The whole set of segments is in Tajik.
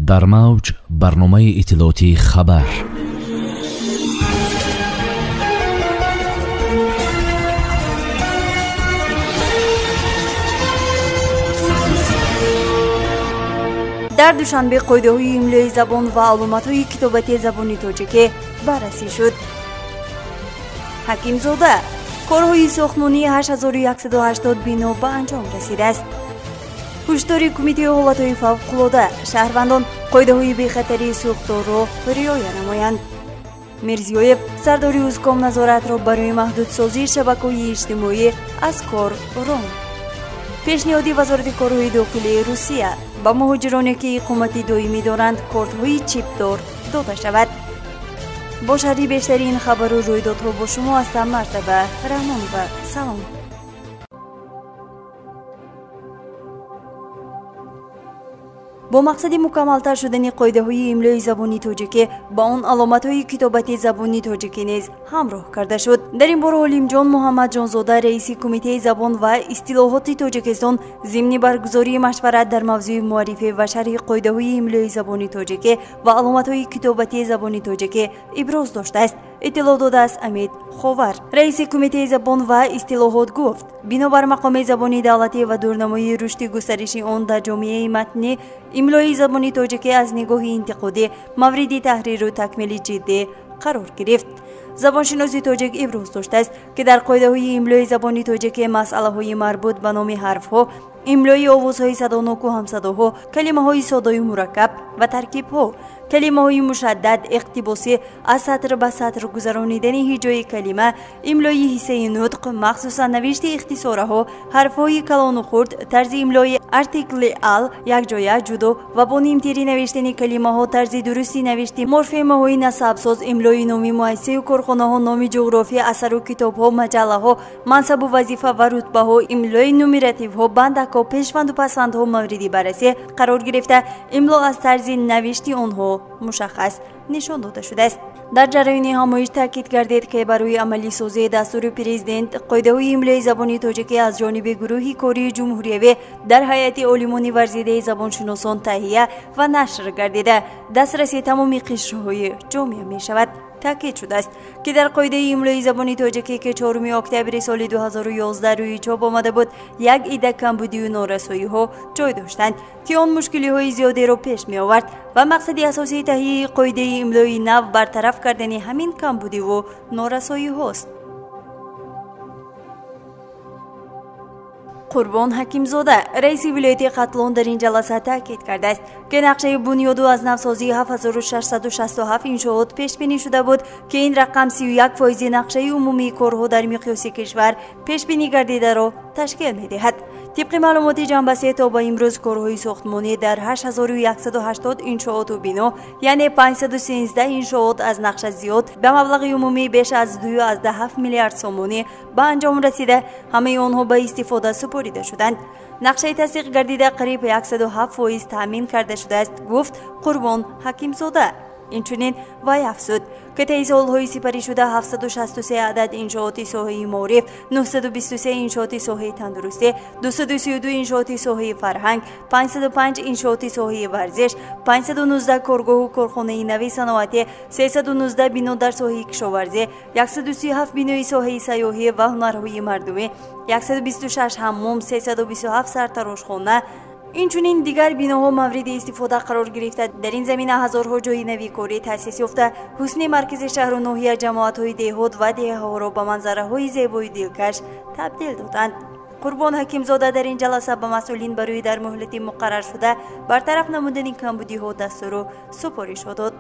Дар мавҷ барномаи иттилоотии хабар. Дар Душанбе қоидаҳои имлои забон ва аломатҳои китобати забони тоҷикӣ баррасӣ шуд. Ҳакимзода: корҳои сохтмонии 8180 бино ба анҷом расидааст. Ҳушдори Кумитаи ҳолатҳои фавқулода: шаҳрвандон қоидаҳои бехатарии сӯхторро риоя намоянд. Мирзиёев сардори Узкомназоратро барои маҳдудсозии шабакаҳои иҷтимоӣ аз кор ронд. Пешниҳоди Вазорати корҳои дохилии Русия: ба муҳоҷироне, ки иқомати доимӣ доранд, кортҳои чипдор дода шавад. Бо шарҳи бештари ин хабару рӯйдодҳо бо шумо ҳастам Мартаба Раҳмонова. Салом. Бо мақсади мукаммалтар шудани қоидаҳои имлои забони тоҷикӣ ба он аломатҳои китобати забони тоҷикӣ низ ҳамроҳ карда шуд. Дар ин бора Олимҷон Муҳаммадҷонзода, раиси Кумитаи забон ва истилоҳоти Тоҷикистон, зимни баргузории машварат дар мавзӯи муаррифӣ ва шарҳи қоидаҳои имлои забони тоҷикӣ ва аломатҳои китобати забони тоҷикӣ иброз доштааст. Иттилоъ додааст Амид Ховар. Раиси Кумитаи забон ва истилоҳот гуфт: бинобар мақоми забони давлатӣ ва дурнамои рушди густариши он дар ҷомеаи матнӣ, имлои забони тоҷикӣ аз нигоҳи интиқодӣ мавриди таҳриру такмили ҷиддӣ қарор гирифт. Забоншиноси тоҷик иброз доштааст, ки дар қоидаҳои имлои забони тоҷикӣ масъалаҳои марбут ба номи ҳарфҳо, имлои овозҳои садоноку ҳамсадоҳо, калимаҳои содаю мураккаб ва таркибҳо, калимаҳои мушаддад, иқтибосӣ, аз сатр ба сатр гузаронидани ҳиҷои калима, имлои ҳиссаи нутқ, махсусан навишти ихтисораҳо, ҳарфҳои калону хурд, тарзи имлои артикли ал, якҷоя, ҷудо ва бо нимтирӣ навиштани калимаҳо, тарзи дурусти навишти морфемаҳои насабсоз, имлои номи муассисаю корхонаҳо, номи ҷуғрофӣ, асару китобҳо, маҷаллаҳо, мансабу вазифа ва рутбаҳо, имлои нумеративҳо, бандакҳо, пешванду пасвандҳо мавриди баррасӣ қарор гирифта, имло аз тарзи навишти онҳо мушаххас нишон дода шудааст. Дар ҷараёни ҳамоиш таъкид гардид, ки барои амалисозии дастури президент қоидаҳои имлои забони тоҷикӣ аз ҷониби гурӯҳи кории ҷумҳуриявӣ дар ҳайати олимони варзидаи забоншиносон таҳия ва нашр гардида, дастраси тамоми қишрҳои ҷомеа мешавад. Таъкид шудааст, ки дар қоидаи имлои забони тоҷикӣ, ки 4 октябри соли 2011 рӯи чоп омада буд, як ида камбудию норасоиҳо ҷой доштанд, ки он мушкилиҳои зиёдеро пеш меовард ва мақсади асосии таҳияи қоидаи имлои нав бартараф кардани ҳамин камбудиву норасоиҳост. Қурбон Ҳакимзода, раиси вилояти Хатлон, дар ин ҷаласа таъкид кардааст, ки нақшаи бунёду аз навсозии 7667 иншоот пешбинӣ шуда буд, ки ин рақам 31% нақшаи умумии корҳо дар миқёси кишвар пешбинӣ гардидаро ташкил медиҳад. Тибқи маълумоти ҷанбасе, то ба имрӯз корҳои сохтмонӣ дар 8180 иншооту бино, яъне 513 иншоот аз нақша зиёд, ба маблағи умумӣ беш аз 2,7 миллиард сомонӣ ба анҷом расида, ҳамаи онҳо ба истифода супорида шуданд. Нақшаи тасдиқ гардида қариб 107% таъмин карда шудааст, гуфт Қурбон Ҳакимзода. Инчунин вай афзуд, ки таи солҳои сипаришуда 763 адад иншооти соҳаи маориф, 923 иншооти соҳаи тандурустӣ, 232 иншооти соҳаи фарҳанг, 505 иншооти соҳаи варзиш, 519 коргоҳу корхонаи нави саноатӣ, 319 бино дар соҳаи кишоварзӣ, 137 бинои соҳаи сайёҳӣ ва ҳунарҳои мардумӣ, 126 ҳаммом, 327 сартарошхона, инчунин дигар биноҳо мавриди истифода қарор гирифта. Дар ин замина ҳазорҳо ҷойи нави корӣ таъсис ёфта, ҳусни маркази шаҳру ноҳия, ҷамоатҳои деҳот ва деҳаҳоро ба манзараҳои зебои дилкаш табдил доданд. Қурбон Ҳакимзода дар ин ҷаласа ба масъулин барои дар муҳлати муқарраршуда бартараф намудани камбудиҳо дастуру супоришҳо дод.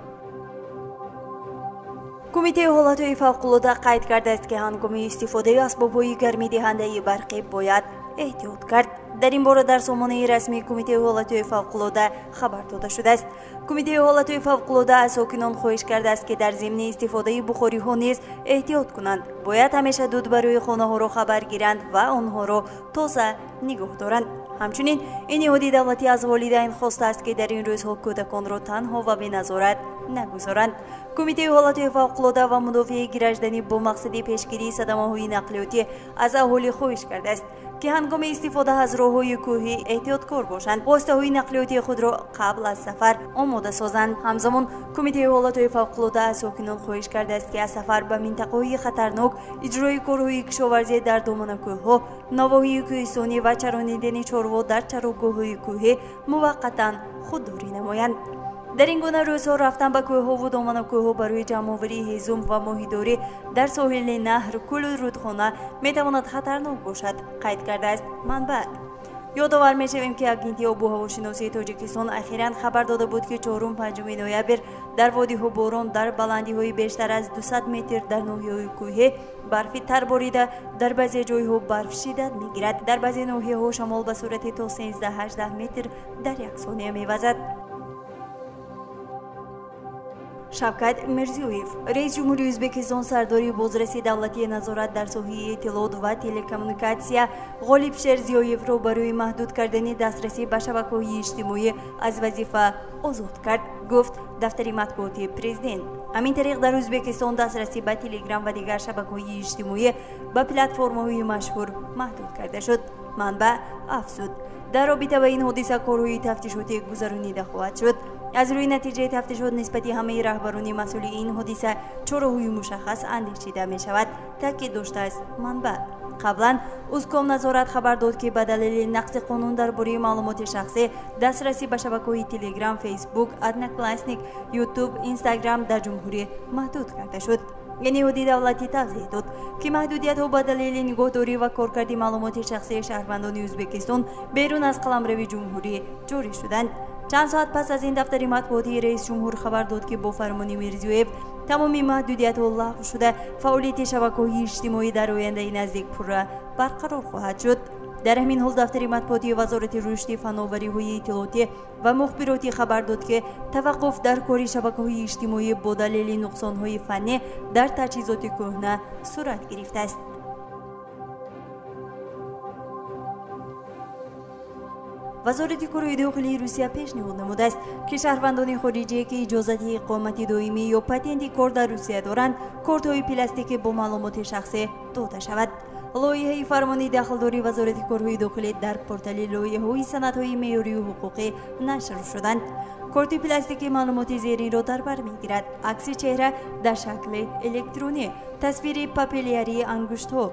Кумитаи ҳолатҳои фавқулода қайд кардааст, ки ҳангоми истифодаи асбобҳои гармидиҳандаи барқӣ бояд эҳтиёт кард. Дар ин бора дар сомонаи расмии Кумитаи ҳолатҳои фавқулода хабар дода шудааст. Кумитаи ҳолатҳои фавқулода аз сокинон хоҳиш кардааст, ки дар зимни истифодаи бухориҳо низ эҳтиёт кунанд. Бояд ҳамеша дуд барои хонаҳоро хабар гиранд ва онҳоро тоза нигоҳ доранд. Ҳамчунин ин ниҳоди давлатӣ аз волидайн хостааст, ки дар ин рӯзҳо кӯдаконро танҳо ва беназорат нагузоранд. Кумитаи ҳолатҳои фавқулода ва мудофиаи гражданӣ бо мақсади пешгирии садамаҳои нақлиётӣ аз аҳолӣ хоҳиш кардааст, ки ҳангоми истифода аз роҳҳои кӯҳӣ эҳтиёткор бошанд, воситаҳои нақлиётии худро қабл аз сафар омода созанд. Ҳамзамон Кумитаи ҳолатҳои фавқулода аз сокинон хоҳиш кардааст, ки аз сафар ба минтақаҳои хатарнок, иҷрои корҳои кишоварзӣ дар доманакӯҳҳо, навоҳии кӯҳистонӣ ва чаронидани чорво дар чарогоҳҳои кӯҳӣ муваққатан худдорӣ намоянд. Дар ин гуна рӯзҳо рафтан ба кӯҳҳову доманакӯҳҳо барои ҷамъоварии ҳезум ва моҳидорӣ дар соҳили наҳр, кӯлу рудхона метавонад хатарнок бошад, қайд кардааст манбаъ. Ёдовар мешавем, ки Агентии обу ҳавошиносии Тоҷикистон ахиран хабар дода буд, ки 4-5 ноябр дар водиҳо борон, дар баландиҳои бештар аз 200 метр дар ноҳияҳои кӯҳӣ барфи тар борида, дар баъзе ҷойҳо барф шиддат мегирад. Дар баъзе ноҳияҳо шамол ба суръати то 13-18 метр дар як сония мевазад. Шавкат Мирзиёев, раиси ҷумҳури Ӯзбекистон, сардори бозраси давлатии назорат дар соҳаи иттилоот ва телекоммуникатсия Ғолиб Шерзиёевро барои маҳдуд кардани дастрасӣ ба шабакаҳои иҷтимоӣ аз вазифа озод кард, гуфт дафтари матбуоти президент. Ҳамин тариқ дар Ӯзбекистон дастрасӣ ба Телеграм ва дигар шабакаҳои иҷтимоӣ ба платформаҳои машҳур маҳдуд карда шуд. Манбаъ афзуд, дар робита ба ин ҳодиса корҳои тафтишотӣ гузаронида хоҳад шуд. Аз рӯи натиҷаи тафтишот нисбати ҳамаи раҳбарони масъули ин ҳодиса чораҳои мушаххас андешида мешавад, таъкид доштааст манбаъ. Қаблан Узкомназорат хабар дод, ки ба далели нақзи қонун дар бораи маълумоти шахсӣ дастрасӣ ба шабакаҳои Телеграм, Фейсбук, Одноклассник, Ютуб, Инстаграм дар ҷумҳурӣ маҳдуд карда шуд. Ниҳоди давлатӣ тавзеҳ дод, ки маҳдудиятҳо ба далели нигоҳдорӣ ва коркарди маълумоти шахсии шаҳрвандони Ӯзбекистон берун аз қаламрави ҷумҳурӣ ҷорӣ шуданд. Чанд соат пас аз ин дафтари матбуотии раис ҷумҳур хабар дод, ки бо фармони Мирзиёев тамоми маҳдудиятҳо лағв шуда, фаъолияти шабакаҳои иҷтимоӣ дар ояндаи наздик пурра барқарор хоҳад шуд. Дар ҳамин ҳол дафтари матбуотии Вазорати рушди фановариҳои иттилоотӣ ва мухбиротӣ хабар дод, ки таваққуф дар кори шабакаҳои иҷтимоӣ бо далели нуқсонҳои фаннӣ дар таҷҳизоти кӯҳна сурат гирифтааст. Вазорати корҳои дохилии Русия пешниҳод намудааст, ки шаҳрвандони хориҷие, ки иҷозати иқомати доимӣ ё патенти кор дар Русия доранд, кортҳои пластикӣ бо маълумоти шахсӣ дода шавад. Лоиҳаи фармони дахлдори Вазорати корҳои дохилӣ дар портали лоиҳаҳои санадҳои меъёрию ҳуқуқӣ нашр шуданд. Корти пластикӣ маълумоти зеринро дар бар мегирад: акси чеҳра дар шакли электронӣ, тасвири папиллярии ангуштҳо,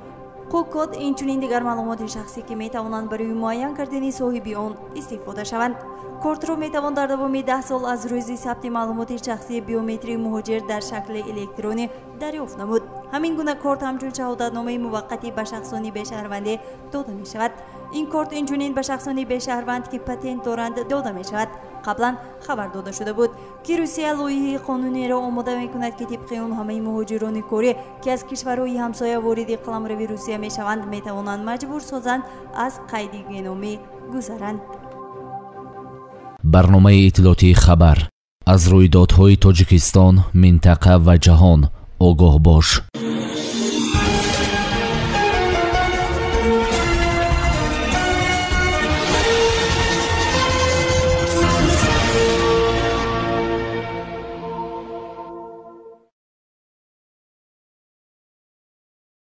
код, инчунин дигар маълумоти шахсӣ, ки метавонанд барои муайян кардани соҳиби он истифода шаванд. Кортро метавон дар давоми 10 сол аз рӯзи сабти маълумоти шахсии биометрии муҳоҷир дар шакли электронӣ дарёфт намуд. Ҳамин гуна корт ҳамчун шаҳодатномаи муваққатӣ ба шахсони бешаҳрвандӣ дода мешавад. Ин корт инчунин ба шахсони бешаҳрванд, ки патент доранд, дода мешавад. Қаблан хабар дода шуда буд, ки Русия лоиҳаи қонуниро омода мекунад, ки тибқи он ҳамаи муҳоҷирони корӣ, ки аз кишварҳои ҳамсоя вориди қаламрави Русия мешаванд, метавонанд маҷбур созанд аз қайди геномӣ гузаранд. Барномаи иттилоотии хабар аз рӯйдодҳои Тоҷикистон, минтақа ва ҷаҳон огоҳ бош.